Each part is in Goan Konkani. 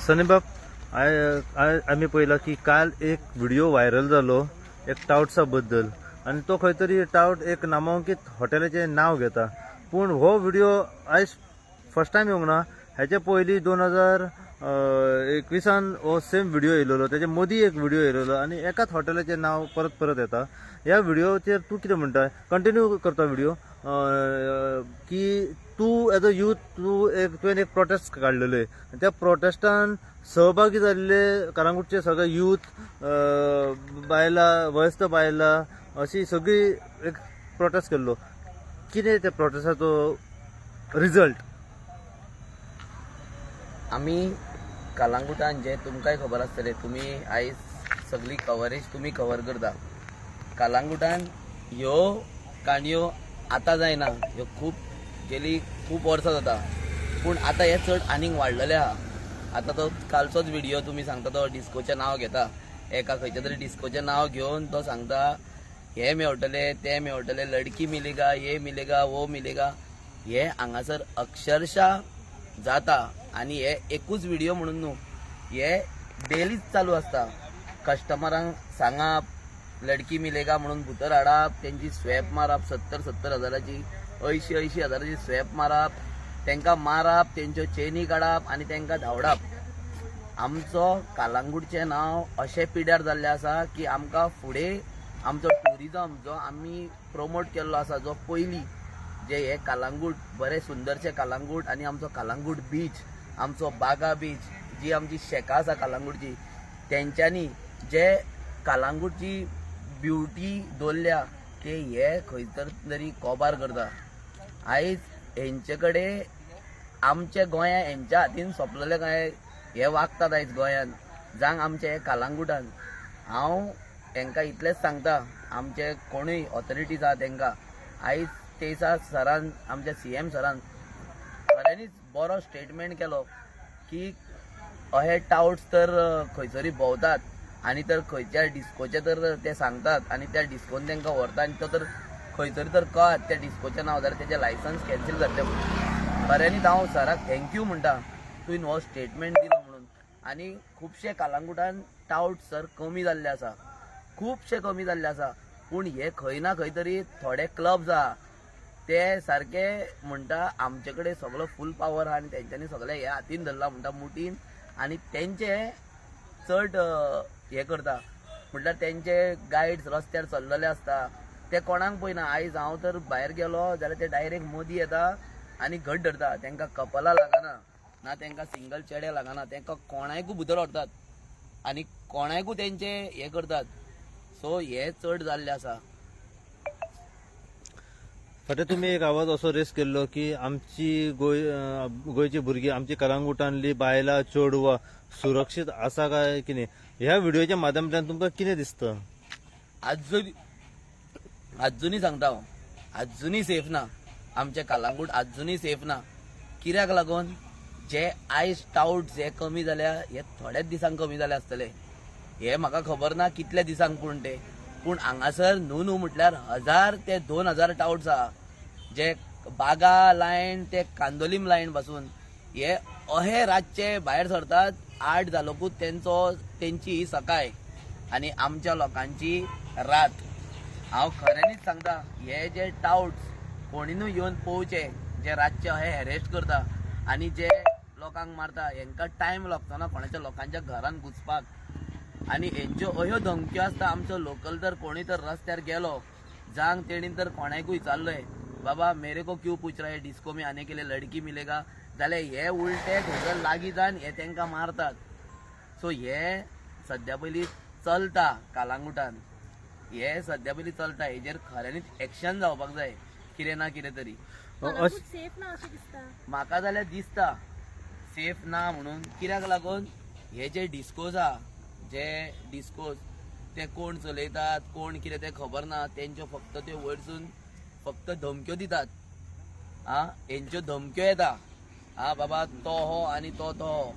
सनीबाब, आमी पळयला की काल एक व्हिडिओ व्हायरल जालो एक टावट्सा बद्दल आनी तो खंय तरी टावट एक नामांकीत हॉटेलाचें नांव घेता. पूण हो व्हिडिओ आयज फर्स्ट टायम येवंक ना. हेचे पयलीं 2021 हो सेम व्हिडिओ येयलेलो, तेजे मदीं एक व्हिडिओ येयलेलो आनी एकाच हॉटेलाचें नांव परत परत येता. ह्या व्हिडिओचेर तूं कितें म्हणटा? कंटिन्यू करता व्हिडिओ की तूं एज अ यूथ तूं एक तुवें एक प्रोटेस्ट काडलेले, त्या प्रोटेस्टान सहभागी जाल्ले कळंगूटचे सगळे यूथ, बायलां, वयस्क बायलां, अशी सगळी एक प्रोटेस्ट केल्लो. कितें त्या प्रोटेस्टाचो रिजल्ट? आमी कळंगुटान जे तुमकांय खबर आसतलें, तुमी आयज सगळी कवरेज तुमी कवर करता. कळंगुटान ह्यो काणयो आतां जायना, ह्यो खूब गेली खूब वर्सां जाता, पूण आतां हे चड आनीक वाडलेले आहा. आतां तो कालचोच व्हिडियो तुमी सांगता, तो डिस्कोचें नांव घेता, एका खंयच्या तरी डिस्कोचें नांव घेवन तो सांगता हे मेवटले ते मेवटले, लडकी मिलेगा, हे मिलेगा, वो मिलेगा. हे हांगासर अक्षरशा जाता आनी हे एकूच व्हिडियो म्हणून न्हू, हे डेलीच चालू आसता. कस्टमरांक सांगप लडकी मिलेगा म्हणून भितर हाडप, तेंची स्वॅप मारप, 70-70 हजाराची, 80-80 हजाराची स्वॅप मारप, तेंकां मारप, तेंच्यो चेनी काडप आनी तेंकां धांवडप. आमचो कळंगूटचें नांव अशें पिड्यार जाल्लें आसा की आमकां फुडें आमचो ट्युरिजम जो आमी प्रमोट केल्लो आसा, जो पयलीं जे हे कळंगूट बरें सुंदरशें कळंगूट आनी आमचो कळंगूट बीच, आमचो बागा बीच, जी आमची शेकां आसा कळंगूटची, तेंच्यांनी जे कळंगूटची ब्युटी दवरल्या ते हे खंयसर तरी कोबार करता. आयज हेंचे कडेन आमच्या गोंया हेंच्या हातीन सोंपलेले काय हे वागतात आयज गोंयान, जावं आमचे हे कळंगुटान. हांव हेंकां इतलेंच सांगता, आमचे कोणूय ऑथॉरिटीज आहा तेंकां, आयज तेसा सरान, आमच्या सीएम सरान खऱ्यांनीच बरो स्टेटमेंट केलो की अहे टावट्स तर खंयसरी भोंवतात आनी तर खंयच्या डिस्कोचे तर ते सांगतात आनी त्या डिस्कोन तेंकां व्हरता आनी तो तर खंयसरी तर कळत त्या डिस्कोचें नांव जाल्यार तेजें लायसन्स कॅन्सील जातलें म्हणून. खऱ्यांनीच हांव सराक thank you म्हणटा, तुवें हो स्टेटमेंट दिलो म्हणून. आनी खुबशे कळंगुटान टावट सर कमी जाल्ले आसा, खुबशे कमी जाल्ले आसा, पूण हे खंय ना खंय तरी थोडे क्लब्स आहा ते सारके म्हणटा आमचे कडेन सगलो फूल पावर आहा आनी तेंच्यांनी सगळे हे हातीन धरला म्हणटा मुठीन, आनी तेंचे चड हे करता म्हटल्यार तेंचे गायड्स रस्त्यार चल्लेले आसता, ते कोणाक पळयना. आयज हांव तर भायर गेलो जाल्यार ते डायरेक्ट मदीं येता आनी घट धरता, तेंकां कपलां लागना ना, तेंकां सिंगल चेडे लागना, तेंकां कोणायकूय भितर व्हरतात आनी कोणायकूय तेंचे हे करतात. सो हे चड जाल्ले आसा. फाटीं तुमी एक आवाज असो रेस केल्लो की आमची गोंयची भुरगीं, आमची कळंगुटांतली बायलां चेडवां सुरक्षीत आसा काय कितें? ह्या व्हिडिओच्या माध्यमांतल्यान तुमकां कितें दिसता? आजुनूय सांगता हांव, आजुनूय सेफ ना आमचें कळंगूट, आजुनूय सेफ ना. कित्याक लागून जे आयज टावट्स हे कमी जाल्या, हे थोड्याच दिसांक कमी जाले आसतले, हे म्हाका खबर ना कितल्या दिसांक पूण ते, पूण हांगासर न्हू न्हू म्हटल्यार 1000 ते 2000 टावट्स आहा, जे बागा लायन ते कांदोलीम लायन पासून हे अहे रातचे भायर सरतात, 8 जालोकूच तेंची ही सकाळ आनी आमच्या लोकांची रात. हांव खऱ्यांनीच सांगता, हे जे टावट्स कोणीनूय येवन पळोवचे, जे रातचे अहे हॅरेस्ट करता आनी जे लोकांक मारता, हेंकां टायम लागचो ना कोणाच्या लोकांच्या घरान घुसपाक. आनी हेंच्यो अह्यो धमक्यो आसता. आमचो लोकल तर कोणूय तर रस्त्यार गेलो जांग तेणीन तर कोणाकूय विचारलंय, बाबा मेरे को क्यों पूछ रहा है डिस्को में आने के लिए लडकी मिलेगा, जाल्यार हे उलटे थंयसर लागीं जावन हे तेंकां मारतात. सो हे सद्या पयलीं चलता कळंगुटान, हे सद्या पयलीं चलता, हेजेर खऱ्यांनीच एक्शन जावपाक जाय कितें ना कितें तरी. सेफ ना अशें दिसता म्हाका जाल्यार दिसता सेफ ना म्हणून. कित्याक लागून हे जे डिस्कोज आहा, जे डिस्कोज ते कोण चलयतात कोण कितें तें खबर ना, तेंच्यो फक्त त्यो वयरसून फक्त धमक्यो दितात. आं, हेंच्यो धमक्यो येता, आं बाबा तो हो आनी तो तो हो.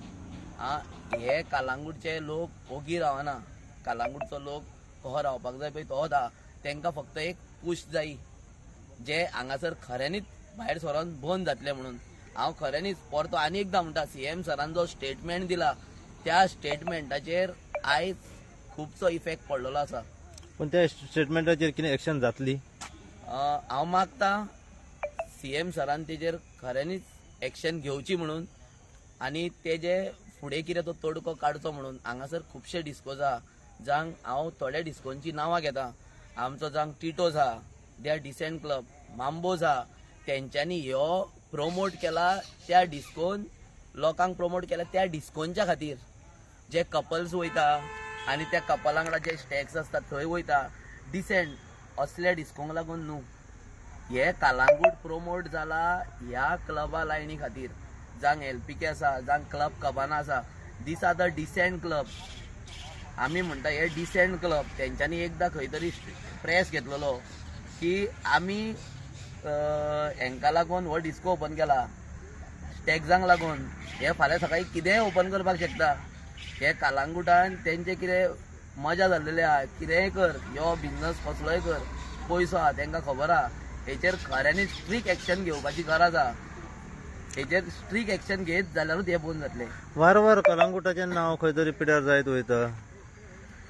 आं, हे कळंगूटचे लोक ओगी रावना, कळंगूटचो लोक कहो रावपाक जाय पळय तो आहा, तेंकां फक्त एक पूश जाय. जे हांगासर खऱ्यांनीच भायर सरोन बंद जातले म्हणून. हांव खऱ्यांनीच परतो आनी एकदां म्हणटा, सीएम सरान जो स्टेटमेंट दिला त्या स्टेटमेंटाचेर आयज खुबसो इफेक्ट पडलेलो आसा. पण त्या स्टेटमेंटाचेर कितें एक्शन जातली? हांव मागता सीएम सरान तेजेर खऱ्यांनीच एक्शन घेवची म्हणून आनी तेजे फुडें कितें तो तोडको काडचो म्हणून. हांगासर खुबशे डिस्कोज आहा, जांक हांव थोड्या डिस्कोंची नांवां घेता. आमचो जांक टिटोज आहा, they are decent club, Mambo's आहा, तेंच्यांनी ह्यो प्रोमोट केला त्या डिस्कोन, लोकांक प्रोमोट केला त्या डिस्कोनच्या खातीर. जे कपल्स वयता आनी त्या कपलां वांगडा जे स्टॅक्स आसता थंय वयता, डिसेंट असल्या डिस्कोंक लागून न्हू. हे कालांगूट प्रोमोट जाला ह्या क्लबा लायनी खातीर, जांक एलपीके आसा, जांक क्लब कबाना आसा. These are the decent club. आमी म्हणटा हे डिसेंट क्लब. तेंच्यांनी एकदां खंय तरी प्रेस घेतलेलो की आमी हेंकां लागून हो डिस्को ओपन केला, टॅक्सांक लागून. हे फाल्यां सकाळीं कितेंय ओपन करपाक शकता. हे कालांगुटान तेंचे कितें मजा जाल्लेली आहा, कितेंय कर, यो बिजनस कसलोय कर, पयसो आहा तेंकां खबर आहा. हेचेर खऱ्यांनी स्ट्रीक एक्शन घेवपाची गरज आहा. हेचेर स्ट्रीक एक्शन घेत जाल्यारूच हें बंद जातलें. वारंवार कलांगुटाचें नांव खंय तरी पिड्यार जायत वयता.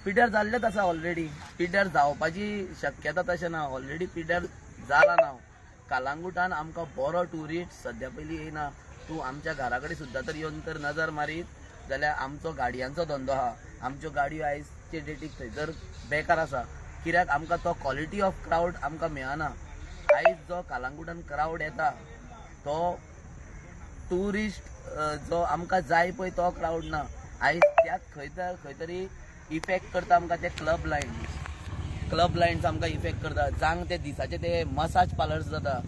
पिड्यार जाल्लेच आसा ऑलरेडी. पिड्यार जावपाची शक्यता तशें ना, ऑलरेडी पिड्यार जाला नांव. कालांगुटान आमकां बरो ट्युरिस्ट सद्या पयलीं येयना. तूं आमच्या घरा कडेन सुद्दां तर येवन तर नजर मारीत जाल्यार आमचो गाडयांचो धंदो आहा. आमच्यो गाडयो आयजचे डेटीक थंयसर बेकार आसा, कित्याक आमकां तो क्वॉलिटी ऑफ क्रावड आमकां मेळना. आयज जो कालांगुटान क्रावड येता तो ट्युरिस्ट जो आमकां जाय पळय तो क्रावड ना. आयज त्याच खंय तरी इफेक्ट करता आमकां ते क्लब लायन्स. क्लब लायन्स आमकां इफेक्ट करता, जांक ते दिसाचे ते मसाज पार्लर्स जाता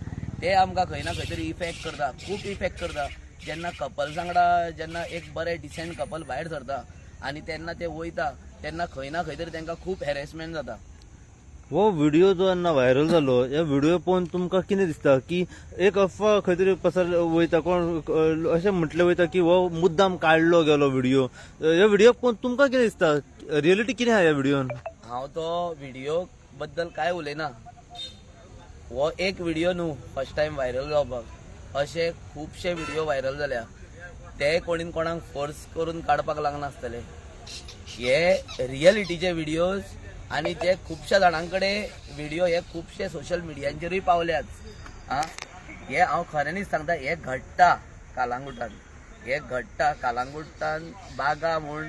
ते आमकां खंय ना खंय तरी इफेक्ट करता, खूब इफेक्ट करता. जेन्ना कपल्सां वांगडा जेन्ना एक बरें डिसेंट कपल भायर सरता आनी तेन्ना ते वयता तेन्ना खंय ना खंय तरी तांकां खूब हॅरेसमेंट जाता. हो व्हिडिओ जो जेन्ना व्हायरल जालो, ह्या व्हिडिओ पळोवन तुमकां कितें दिसता की एक अफवा खंय तरी पसर वयता, कोण अशें म्हटलें वयता की हो मुद्दाम काडलो गेलो व्हिडिओ. ह्या व्हिडिओ पळोवन तुमकां कितें दिसता, रियलिटी कितें आहा ह्या व्हिडिओन? हांव तो व्हिडिओ बद्दल कांय उलयना. हो एक व्हिडिओ न्हू फर्स्ट टायम व्हायरल जावपाक, अशे खुबशे व्हिडिओ व्हायरल जाल्या. ते कोणीन कोणाक फोर्स करून काडपाक लागनासतले. हे रियलिटीचे व्हिडिओज आनी जे खुबश्या जाणां कडेन व्हिडिओ हे खुबशे सोशल मिडियांचेरूय पावल्यात. आं, हे हांव खऱ्यांनीच सांगता, हे घडटा कालांगुटान, हे घडटा कालांगुटान. बागा म्हूण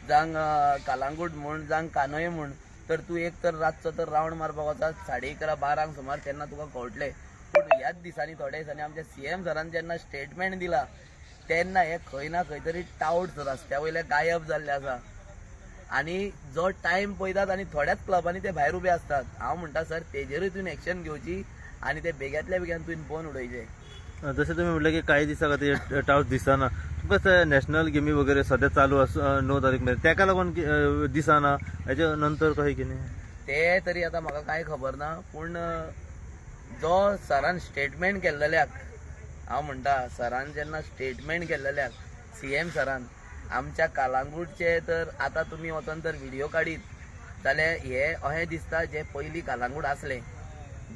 जावं कालांगूट म्हूण जावं कानोय म्हूण, तर तूं एक तर रातचो तर रावंड मारपाक वचा 11:30 12 सुमार, तेन्ना तुका कळटलें. पूण ह्याच दिसांनी थोड्या दिसांनी आमच्या सीएम सरान जेन्ना स्टेटमेंट दिला तेन्ना हे खंय ना खंय तरी टावट्स रस्त्या वयले गायब जाल्ले आसा. आनी जो टायम पळयतात आनी थोड्याच क्लबांनी ते भायर उबे आसतात. हांव म्हणटा सर, तेजेरूय तुवें एक्शन घेवची आनी ते बेग्यांतल्या बेग्यान तुवें बंद उडयचे. जशें तुमी म्हटलें की कांय दिसां खातीर टावस दिसना, तुमकां नॅशनल गेमी वगैरे सद्या चालू आसा 9 तारीख मेरेन, तेका लागून दिसना, हेच्या नंतर कशें कितें ते तरी आतां म्हाका कांय खबर ना. पूण जो सरान स्टेटमेंट केल्लेल्याक हांव म्हणटा, सरान जेन्ना स्टेटमेंट केल्लेल्याक सीएम सरान आमच्या कालांगूटचे, तर आतां तुमी वचोन तर व्हिडिओ काडीत जाल्यार हे अशें दिसता जे पयलीं कालांगूट आसले,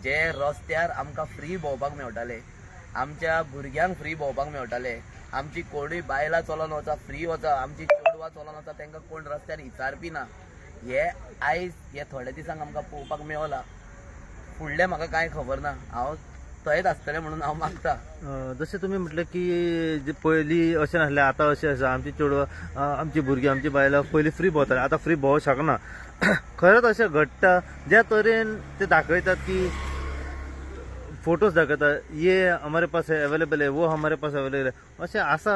जे रस्त्यार आमकां फ्री भोंवपाक मेळटाले, आमच्या भुरग्यांक फ्री भोंवपाक मेळटाले, आमची कोणूय बायलां चलोन वचा फ्री वचा, आमची चेडवां चलोन वचा, तांकां कोण रस्त्यार विचारपी ना. हे आयज हे थोड्या दिसांक आमकां पळोवपाक मेवला. फुडलें म्हाका कांय खबर ना, हांव थंयच आसतलें म्हणून हांव मागता. जशें तुमी म्हटलें की जे पयलीं अशें नासलें, आतां अशें आसा, आमची चेडवां आमची भुरगीं आमची बायलां पयलीं फ्री भोंवतालीं, आतां फ्री भोंवंक शकना. खरेंच अशें घडटा ज्या तरेन ते दाखयतात की फोटोज दाखयता, ये हमारे पास है अवेलेबल है, वो हमारे पास अवेलेबल है, अशें आसा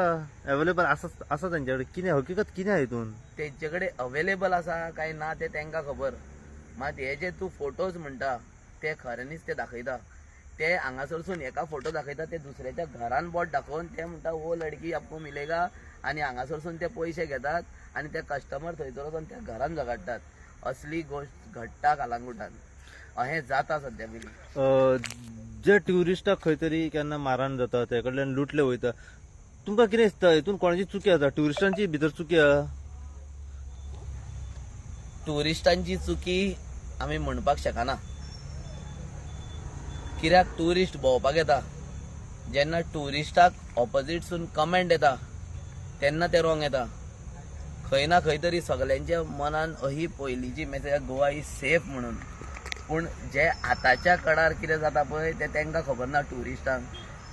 अवेलेबल आसा आसा तेंचे कडेन कितें हकीकत कितें आहा हितून? तेंचे कडेन अवेलेबल आसा काय ना तें तांकां खबर. मात हे जे तूं फोटोज म्हणटा ते खऱ्यांनीच ते दाखयता. ते हांगासरसून एका फोटो दाखयता, ते दुसऱ्याच्या घरान बोट दाखोवन ते म्हणटा वो लडकी आपको मिलेगा, आनी हांगासरसून ते पयशे घेतात आनी ते कस्टमर थंयसर वचोन त्या घरान झगडटात. असली गोश्ट घडटा कालांगुटान, अहें जाता सद्या पयलीं. जे ट्युरिस्टाक खंय तरी केन्ना माराण जाता, ते कडल्यान लुटले वयता, तुमकां कितें दिसता हितून कोणाची चुकी आसा? ट्युरिस्टांची भितर चुकी आहा? ट्युरिस्टांची चुकी आमी म्हणपाक शकना. कित्याक ट्युरिस्ट भोंवपाक येता जेन्ना ट्युरिस्टाक ऑपोजीटसून कमेंट येता तेन्ना ते रॉंग येता. खंय ना खंय तरी सगल्यांच्या मनान अही पयलींची मॅसेज गोवा is safe म्हणून, पूण जे आतांच्या कडार कितें जाता पळय तें तांकां खबर ना ट्युरिस्टांक.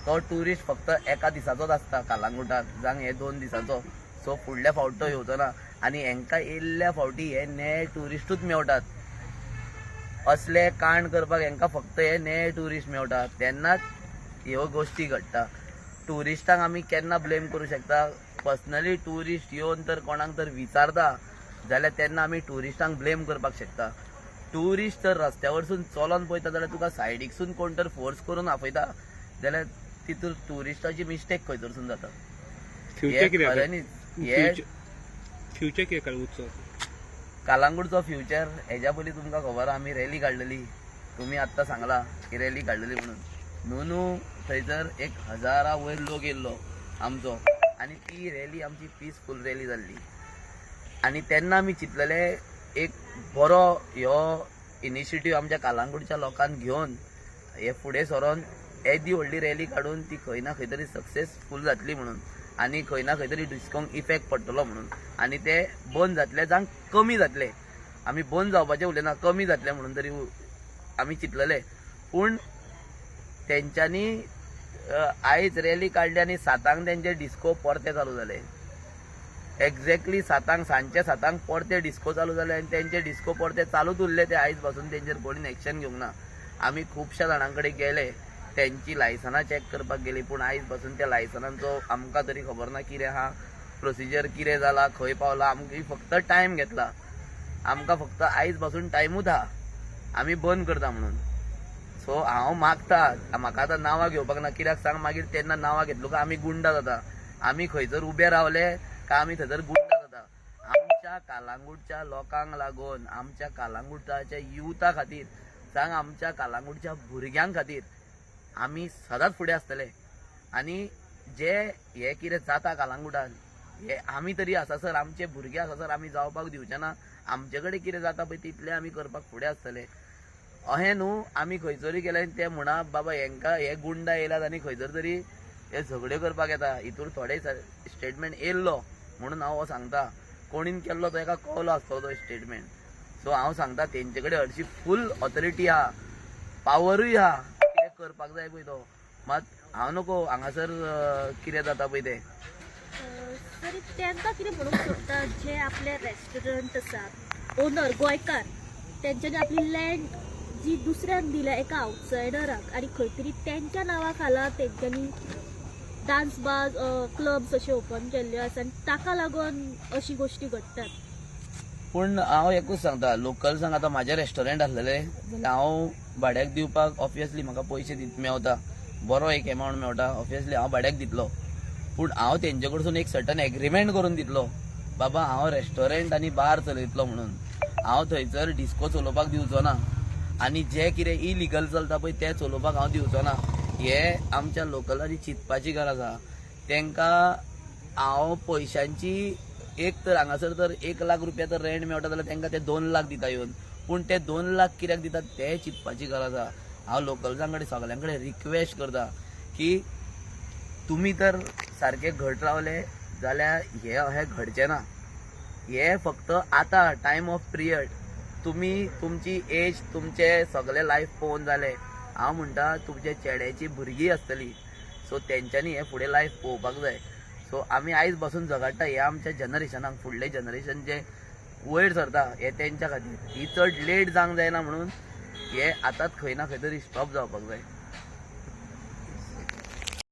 तो ट्युरिस्ट फक्त एका दिसाचोच आसता कालांगुटाक, जावं हे 2 दिसांचो, सो फुडल्या फावट तो येवचो ना. आनी हेंकां येयल्ल्या फावटी हे ने ट्युरिस्टूच मेवटात. असले कांड करपाक हेंकां फक्त हे ने ट्युरिस्ट मेवटा, तेन्नाच ह्यो गोश्टी घडटा. ट्युरिस्टांक आमी केन्ना ब्लेम करूं शकता? पर्सनली ट्युरिस्ट येवन तर कोणाक तर विचारता जाल्यार तेन्ना आमी ट्युरिस्टांक ब्लेम करपाक शकता. ट्युरिस्ट तर रस्त्या वरसून चलोन पळयता जाल्यार तुका सायडीकसून कोण तर फोर्स करून आपयता जाल्यार तितून ट्युरिस्टाची मिस्टेक खंयसरसून जाता. फ्युचर कितें आसा? खऱ्यांनीच हे फ्युचर कितें कालगुटचो? कालांगूटचो फ्युचर हेज्या पयलीं तुमकां खबर आहा, आमी रॅली काडलेली, तुमी आत्तां सांगला की रॅली काडलेली म्हणून. न्हू न्हू थंयसर 1000 वयर लोक येयल्लो आमचो आनी ती रॅली आमची पिसफूल रॅली जाल्ली. आनी तेन्ना आमी चिंतलेले एक बरो ह्यो इनिशिएटीव आमच्या कालांगूटच्या लोकांक घेवन हे फुडें सरोन येदी व्हडली रॅली काडून ती खंय ना खंय तरी सक्सेसफूल जातली म्हणून आनी खंय ना खंय तरी डिस्कोंक इफेक्ट पडटलो म्हणून आनी ते बंद जातले जावं कमी जातले. आमी बंद जावपाचें उलयना, कमी जातले म्हणून तरी आमी चिंतलेले. पूण तेंच्यांनी आयज रॅली काडली आनी 7 तेंचे डिस्को परते चालू जाले. एक्झॅक्टली 7 सांजचे 7 परते डिस्को चालू जाले आनी तेंचे डिस्को परते चालूच उरले. ते आयज पासून तेंचेर कोणीन एक्शन घेवंक ना. आमी खुबश्या जाणां कडेन गेले, तेंची लायसनां चॅक करपाक गेली, पूण आयज पासून त्या लायसनांचो आमकां तरी खबर ना कितें आहा, प्रोसिजर कितें जाला, खंय पावला. आमकां फक्त टायम घेतला, आमकां फक्त आयज पासून टायमूच आहा, आमी बंद करता म्हणून. सो हांव मागता, म्हाका आतां नांवां घेवपाक ना, कित्याक सांग, मागीर तेन्ना नांवां घेतलो काय आमी गुंडा जाता. आमी खंयसर उबे रावले काय आमी थंयसर गुंडा जाता. आमच्या कालांगूटच्या लोकांक लागून, आमच्या कालांगूटाच्या युथा खातीर, सांग आमच्या कालांगूटच्या भुरग्यां खातीर आमी सदांच फुडें आसतले. आनी जे हे कितें जाता कालांगूटान हे आमी तरी आसासर, आमचे भुरगे आसासर आमी जावपाक दिवचे ना. आमचे कडेन कितें जाता पळय तितलें आमी करपाक फुडें आसतले. अहें न्हू आमी खंयसरूय गेले आनी ते म्हणा बाबा हेंकां हे गुंडा येयल्यात आनी खंयसर तरी हे झगड्यो करपाक येता. हितूर थोडे स्टेटमेंट येयल्लो म्हणून हांव हो सांगता, कोणीन केल्लो तो एका कवलो आसतलो तो स्टेटमेंट. सो हांव सांगता तेंचे कडेन हरशी फूल ऑथॉरिटी आहा, पावरूय आहा, कितें करपाक जाय पळय तो. मात हांव नको हांगासर कितें जाता पळय तें. तरी तांकां कितें म्हणूंक सोदता जे आपले रेस्टॉरंट आसा ओनर गोंयकार तेंच्यांनी आपली लँड जी दुसऱ्यान दिल्या एका आवटसायडराक आनी खंय तरी तेंच्या नांवा खाला तेंच्यांनी डान्स बार क्लब्स अशे ओपन केल्ले आसा आनी ताका लागून अशी गोश्टी घडटात. पूण हांव एकूच सांगता लोकल्सांक, आतां म्हाजें रेस्टॉरंट आसलेलें जाल्यार हांव भाड्याक दिवपाक ऑब्वियसली म्हाका पयशे मेवता, बरो एक एमावंट मेवटा, ऑब्वियसली हांव भाड्याक दितलो. पूण हांव तेंचे कडसून एक सर्टन एग्रीमेंट करून दितलो, बाबा हांव रेस्टॉरंट आनी बार चलयतलो म्हणून, हांव थंयसर डिस्को चलोवपाक दिवचो ना आनी जे कितें इलिगल चलता पळय तें चलोवपाक हांव दिवचो ना. हे आमच्या लोकलांनी चिंतपाची गरज आहा. तेंकां हांव पयशांची एक तर हांगासर तर 1 लाख रुपया तर रेंट मेळटा जाल्यार तेंकां ते 2 लाख दिता येवन, पूण ते 2 लाख कित्याक दितात ते चिंतपाची गरज आहा. हांव लोकल्सां कडेन सगल्यां कडेन रिक्वेस्ट करता की तुमी तर सारके घट रावले जाल्यार हे अशें घडचें ना. हे फक्त आतां टायम ऑफ पिरियड, तुमी तुमची एज तुमचे सगळे लायफ पळोवन जाले. हांव म्हणटा तुमच्या चेड्याची भुरगीं आसतली, सो तेंच्यांनी हे फुडें लायफ पळोवपाक जाय. सो आमी आयज बसून झगडटा हे आमच्या जनरेशनाक, फुडले जनरेशन जे वयर सरता हे तेंच्या खातीर. ही चड लेट जावंक जायना म्हणून हे आतांच खंय ना खंय तरी स्टॉप जावपाक जाय.